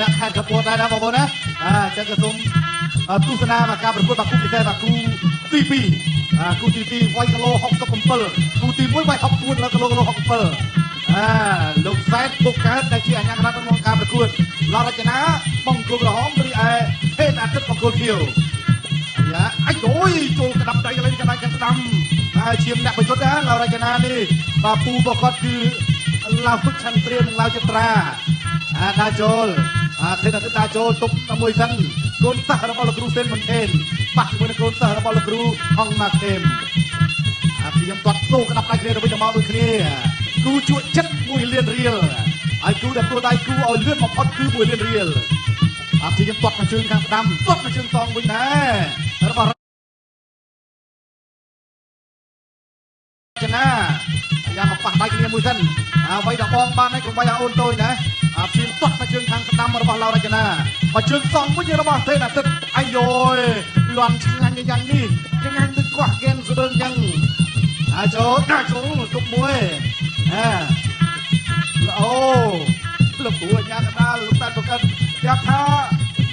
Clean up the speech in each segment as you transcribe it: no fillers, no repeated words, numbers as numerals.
អ្នកខេត្តកពតដែរណាបងប្អូនណាអាចឹងក៏សូមទស្សនាមកការប្រកួតបាគូពិសេសបាគូទី2អាគូទី2វាយគីឡូ67គូទី1វាយ64លើគីឡូគីឡូ67អាលោកសែតបុកកើតដែលជាអាជ្ញាកណ្ដាលក្នុងការប្រកួតឡរចនាបង្គោលក្រហមរីឯហេតអាទិត្យបង្គោលខៀវយ៉ាអញអូយចូលក្តាប់ដៃកន្លែងកណ្ដាលខាងស្ដាំហើយឈាមអ្នកប្រយុទ្ធណាឡរចនានេះបាទពូរបស់គាត់គឺឡាវហ្វឹកឆន្ទ្រានិងឡាវចត្រាអាដាចូលអាទេអាទិត្យដាចូលទុកតែមួយសិនកូនសិស្សរបស់លោកគ្រូសេនមិនខេនបាក់ជាមួយនឹងកូនសិស្សរបស់លោកគ្រូហងម៉ាខេមអាព្យាយាមទាត់សូក្តាប់ដៃគ្នាទៅវិញទៅមកដូចគ្នាគូជក់ចិត្ត1លានរៀលហើយគូដែលព្រោះដៃគូឲ្យលឿនបំផុតគឺ1លានរៀលអាព្យាយាមទាត់មកជើងខាងស្ដាំទាត់មកជើងសងវិញដែររបស់រចនាយ៉ាមកប៉ះដៃគ្នាមួយសិនអ្វីដល់បងបានហើយកុំវាយឲ្យអូនតូចណាអាព្យាយាមទាត់មកជើងខាងស្ដាំរបស់ឡៅរចនាមកជើងសងវិញរបស់ទេអាទិត្យអាយយលន់ឆ្ងាញ់យ៉ាងនេះឆ្ងាញ់ដូចកោះហ្គេនស្បឹងចឹងអាចចូលដាក់ចូលទុកមួយអាអូលោកគ្រូអាជ្ញាកណ្ដាលលោកតាប្រកាសប្រាប់ថា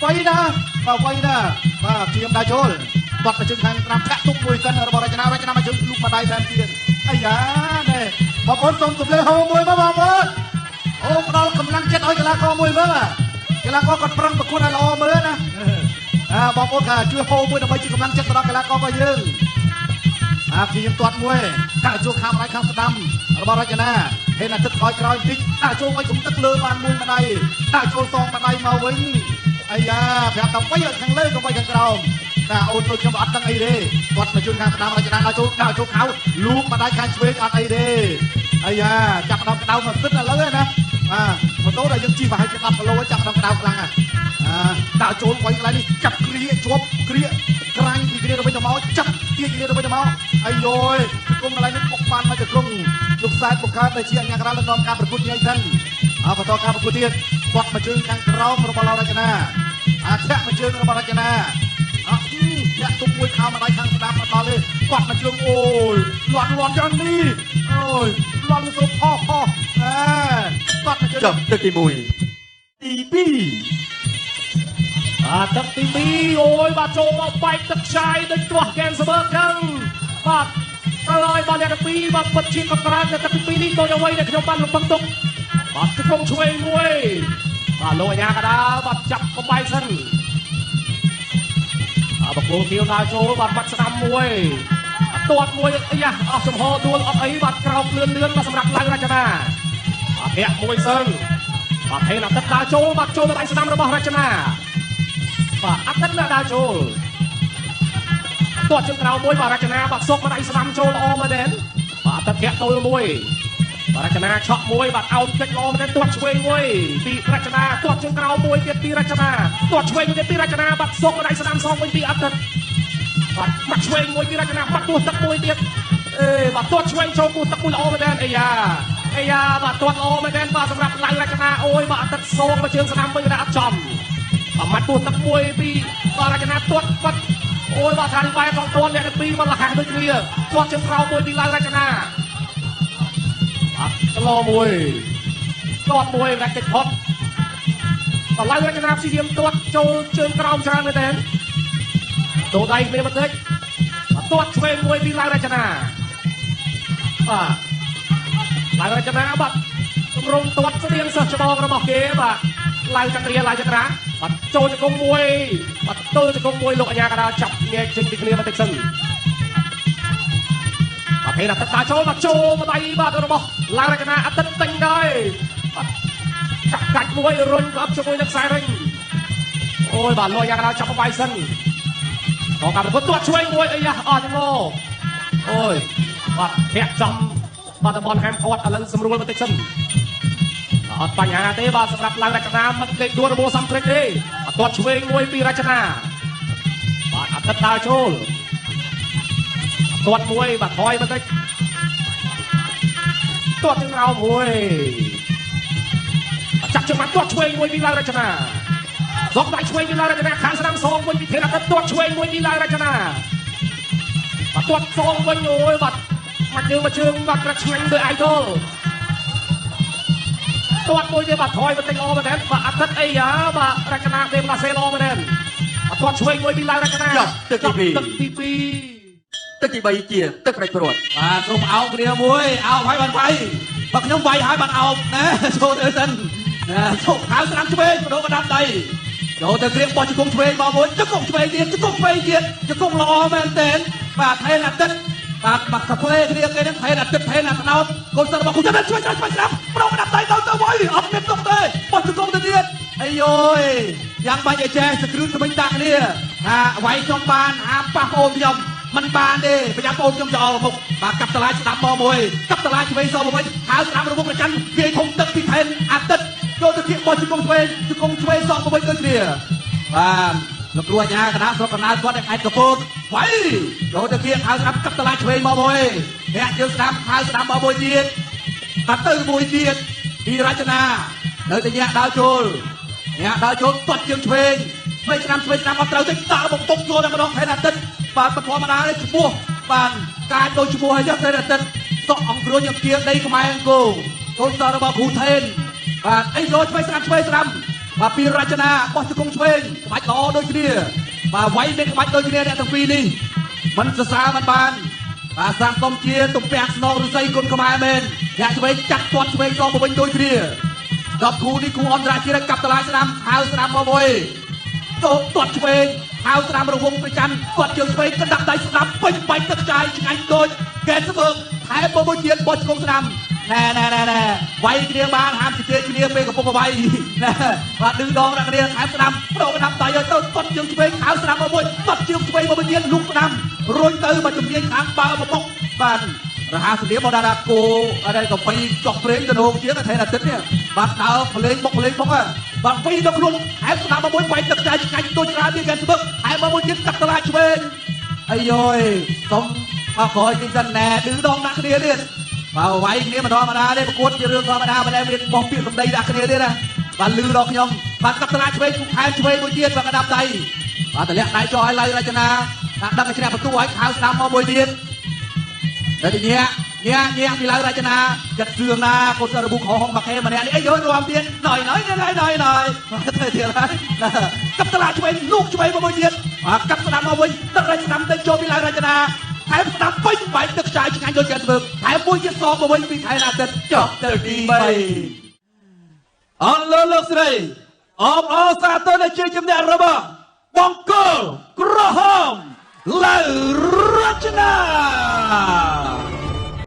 វៃណាបាទវៃណាបាទព្យាយាមដាក់ចូលទាត់មកជើងខាងស្ដាំធាក់ទុកមួយសិនរបស់រចនារចនាមកជើងលូកម្ដាយថែមទៀតអាយ៉ាណែបងប្អូនសូមសម្លេងហៅមួយមកបងប្អូនអូផ្ដល់កម្លាំងចិត្តឲ្យកីឡាករមួយមើលកីឡាករគាត់ប្រឹងប្រកួតឲ្យល្អមើលណាអាបងប្អូនថាជួយហៅមួយដើម្បីជាកម្លាំងចិត្តដល់កីឡាកររបស់យើងអាព្យាយាមទាត់មួយដាក់ចូលខាងម្ដាយខាងស្ដាំរបស់រចនាហេនអាទិត្យថយក្រោយបន្តិចដាក់ចូលឲ្យគុំទឹកលើបានមួយម្ដាយដាក់ចូលសងម្ដាយមកវិញអាយ៉ាប្រាប់តែបីឲ្យខាងលើកុំបីខាងក្រោមតាអូនដូចខ្ញុំអត់ដឹងអីទេគាត់មកជួនខាងស្ដាំរចនាដាក់ចូលដាក់ចូលខៅលូកម្ដាយខាងឆ្វេងអត់អីទេអាយ៉ាចាប់ដល់ក្តៅមកសិនឥឡូវណាអាម៉ូតូដែលយើងជិះប្រហែលជា10គីឡូចាប់ដល់ក្តៅខ្លាំងណាអាដាក់ចូលវាយកន្លែងនេះចាប់គ្រាជាប់គ្រាក្រាញ់ពីគ្នាទៅវិញទៅមកចាប់ទាញគ្នាទៅវិញទៅមកអាយយជង្គង់កន្លែងនេះបុកបានមកជង្គង់លោកសែតបុកកើតដែលជាអញ្ញាកណ្ដាលដឹកនាំការប្រកួតញ៉ៃសិនអបន្តការប្រកួតទៀតគាត់មកជើងខាងក្រោមរបស់ឡៅរចនាអាធាក់មកជើងរបស់រចនាអធាក់ទុកមួយខោម្ដាយខាងស្ដាំមកដល់ទេគាត់មកជើងអូយលាន់លាន់យ៉ាងនេះអូយលាន់សូផោផោអែគាត់មកជើង ចប់ទឹកទី1ទី2 បាទទឹកទី2អូយបាទចូលមកបែកទឹកឆាយដូចទាស់កែនសបើចឹងបាទត្រូវហើយបាទអ្នកទី2បាទពិតជាកក្រើកនៅទឹកទី2នេះដូចអ្វីដែលខ្ញុំបានរំពឹងទុកបាទជង្គង់ឆ្វេងមួយបាទលោកអាញាកដាលបាទចាប់កំបែកសិនបាទបកគោខៀវដើរចូលបាទបាត់ស្ដាំមួយទាត់មួយអាយ៉ាអស់ចំហដួលអត់អីបាទក្រោកលឿនលឿនបាទសម្រាប់ឡៅរចនាបាទធាក់មួយសិនបាទហេនអាទិត្យដើរចូលបាទចូលទៅដៃស្ដាំរបស់រចនាបាទអាទិត្យណាដើរចូលទាត់ជើងក្រោមមួយបាទរចនាបាទសុកមកដៃស្ដាំចូលល្អមែនទេបាទអាទិត្យធាក់ទល់មួយបាទរចនាឆក់មួយបាទអោនតិចល្អមែនទេទាត់ឆ្វេងមួយពីរចនាទាត់ជើងក្រោមមួយទៀតពីរចនាទាត់ឆ្វេងមួយទៀតពីរចនាបាទសុកមកដៃស្ដាំសងវិញពីអាទិត្យបាទបាត់ឆ្វេងមួយពីរចនាបាត់ពោះទឹកមួយទៀតអេបាទទាត់ឆ្វេងចូលពោះទឹកមួយល្អមែនទេអាយ៉ាអាយ៉ាបាទទាត់ល្អមែនទេបាទសម្រាប់ឡៅរចនាអូយបាទអាទិត្យសងមកជើងស្ដាំវិញតែអត់ចំបាទម៉ាត់ពោះទឹកមួយពីបាទរចនាទាត់បាត់អូយបាទថានេះបែរផងទាត់អ្នកទី2មកលះដូចគ្នាទាត់ជើងក្រោមមួយពីឡៅរចនាបាទក្លោមួយទាត់មួយរកិច្ចផុតបាទឡៅរចនាព្យាយាមទាត់ចូលជើងក្រោមច្រើនមែនទេចូលដៃគ្នាបន្តិចបាទទាត់ឆ្វេងមួយពីឡៅរចនាបាទឡៅរចនាបាទទម្រង់ទាត់ស្តៀងសិស្សច្បងរបស់គេបាទឡៅចក្រាឡៅចក្រាបាទចូលជង្គង់មួយបាទទល់ជង្គង់មួយលោកអាញាកដាលចាប់ញែកចេញពីគ្នាបន្តិចសិនបាទភេនអាទិត្យដើរចូលបាទចូលម្ដាយបាទរបស់ឡៅរចនាអាទិត្យទិញដែរបាទចាក់កាច់មួយរុញក្អប់ជាមួយនឹងខ្សែរិញអូយបាទលោកអាញាកដាលចាប់បាយសិនតការប្រកួតទាត់ឆ្វេងមួយអីយ៉ាអស់ចងអូយបាទធាក់ចំបាទតំបន់ហាមឃាត់ឥឡូវស្រួលបន្តិចសិនអត់បញ្ហាទេបាទសម្រាប់ឡៅរចនាមិនលេខដួលរបួសសំក្រិចទេអត់ទាត់ឆ្វេងមួយពីរចនាបាទអាទិត្យដើរចូលទាត់មួយបាទថយបន្តិចទាត់ជើងក្រោមមួយចាប់ជើងមកទាត់ឆ្វេងមួយពីឡៅរចនាសងដៃឆ្វេងពីឡៅរចនាខាងស្ដាំសងវិញពីធេនអាទិត្យទាត់ឆ្វេងមួយពីឡៅរចនាបាទទាត់សងវិញអូយបាទមកជើងមកជើងបាទក្រាក់ឆ្ងាញ់ដោយអាយដុល ទាត់មួយទៀតបាទថយបន្តិចល្អមែនទេបាទអាទិត្យអីយ៉ាបាទរចនាទេបាទសេល្អមែនទេបាទទាត់ឆ្វេងមួយពីឡៅរចនា ចប់ទឹកទី ទឹកទី2 2ទឹកទី3ជាទឹកផ្ដាច់ព្រាត់ បាទសូមអោបគ្នាមួយអោបឲ្យបានវាយបើខ្ញុំវាយឲ្យបានអោបណាចូលទៅសិនណាសូមហៅស្ដាំឆ្វេងបដូរកណ្ដាប់ដៃចូលទៅគ្រៀងបោះជង្គង់ឆ្វេងមកមួយជង្គង់ឆ្វេងទៀតជង្គង់ឆ្វេងទៀតជង្គង់ល្អមែនទែនបាទថែនអាទិត្យបាទបាក់កាផ្លេគ្នាគេនឹងថែនអាទិត្យថែនអាត្នោតកូនសិស្សរបស់គូចាំឆ្វេងឆ្វេងឆ្វេងស្ដាំបដូរកណ្ដាប់ដៃទៅទៅវាយអត់មានទុកទេបោះជង្គង់ទៅទៀតអាយយយ៉ាងបាច់ឲ្យចេះសគ្រឿនថ្មិញដាក់គ្នាថាវាយខ្ញុំបានហាមប៉ះប្អូនខ្ញុំ มันបានទេប្រចាំបងខ្ញុំចោលមុខបាទកាប់តឡាយស្ដាប់មកមួយកាប់តឡាយឆ្វេងសមកវិញហៅស្ដាប់របស់ប្រច័នវាយធំទឹកពីថែនអាទិត្យចូលទៅគៀកបោះជង្គង់ឆ្វេងជង្គង់ឆ្វេងសមកវិញដូចគ្នាបាទលោកគ្រូអាជ្ញាកណ្ដាលស្រុកកណ្ដាលគាត់នៅខេត្តកពតវ៉ៃចូលទៅគៀកហៅស្ដាប់កាប់តឡាយឆ្វេងមកមួយអ្នកជើងស្ដាប់ហៅស្ដាប់មកមួយទៀតតាទៅមួយទៀតពីរចនានៅតែញាក់ដើរចូលញាក់ដើរចូលទាត់ជើងឆ្វេងឆ្វេងស្ដាំឆ្វេងស្ដាំអត់ត្រូវទេដាក់បំពុកចូលតែម្ដងថែនអាទិត្យបាទបធម្មតាទេឈ្មោះបាទកាយដូចឈ្មោះហើយចុះថែនអាទិត្យសក់អង្គគ្រួញអង្គាដីខ្មែរអង្គរកូនសិស្សរបស់គ្រូថេនបាទអីចូលឆ្វេងស្ដាំឆ្វេងស្ដាំបាទពីរចនាបោះជង្គង់ឆ្វេងក្បាច់ល្អដូចគ្នាបាទវាយមានក្បាច់ដូចគ្នាអ្នកទាំងពីរនេះមិនសរសើរមិនបានបាទសាកសុំជាទំពាំងស្នងឫស្សីគុណខ្មែរមែនអ្នកឆ្វេងចាត់ទាត់ឆ្វេងសងមកវិញដូចគ្នាដល់គូនេះគូអន្តរជាតិកាប់តឡាយស្ដាំហៅស្ដាំមកមួយចូលទាត់ឆ្វេងហៅស្ដាំរវងប្រច័នទាត់ជើងឆ្វេងកណ្ដាប់ដៃស្ដាំពេញបាញ់ទឹកចាយឆ្ងាញ់ដូចកែស្វើកថែមមកមួយទៀតបោះឆ្កងស្ដាំណែណែណែណែវាយគ្នាបានហាមជជែកគ្នាពេលកំពុងវាយណែបាទឌឺដងដាក់គ្នាថែមស្ដាំប្រកដាប់ដៃឲ្យទៅទាត់ជើងឆ្វេងហៅស្ដាំមកមួយទាត់ជើងឆ្វេងមកមួយទៀតលុកស្ដាំរុញទៅមកជំនាញខាងបើមកមុខបាទរហាសនាមកដល់គោអីក៏បីចុះព្រេងទៅនោជាងថែអាទិត្យនេះបាទដើរភ្លេងបុកភ្លេងបុកបាទវិញទៅខ្លួនហែមស្ដាំមកមួយវាយទឹកចាយឆ្ងាញ់ដូចច្រើនទៀតគេស្ពឹកហែមមកមួយទៀតកាត់តឡាឆ្វេងអាយយសុំអរក្រោយទីសិនណែឌឺដងដាក់គ្នាទៀតបាទវាយគ្នាមិនធម្មតាទេប្រកួតជារឿងធម្មតាមិនដែលមានបោះពាក្យសម្ដីដាក់គ្នាទៀតណាបាទលឺដល់ខ្ញុំបាទកាត់តឡាឆ្វេងថែមឆ្វេងមួយទៀតបាទកដាប់ដៃបាទតម្លាក់ដៃចោលឲ្យឡៃរចនាដាក់ដឹងឈ្នះបន្ទូឲ្យខៅស្ដាំមកមួយទៀតតែញាក់ញាក់ញាក់ពីឡៅរចនាចិត្តសឿងណាកូនសិស្សរប៊ូខោហុងមកខេម្នាក់នេះអីយល់រួមទៀតណយណយណយណយណយទៅទៀតហើយកាប់តឡាឆ្វេងលូកឆ្វេងមកមួយទៀតបាទកាប់ស្ដាំមកវិញទឹករចស្ដាំទៅចូលពីឡៅរចនាថែមស្ដាំពេញបែកទឹកចាយឆ្ងាញ់ដូចកែស្វើកថែមមួយទៀតសងមកវិញពីថែអាទិត្យចប់ទៅទី3អរលោកលោកស្រីអបអរសាទរដែលជាជំនះរបស់បង្គោលក្រហមឡៅរចនា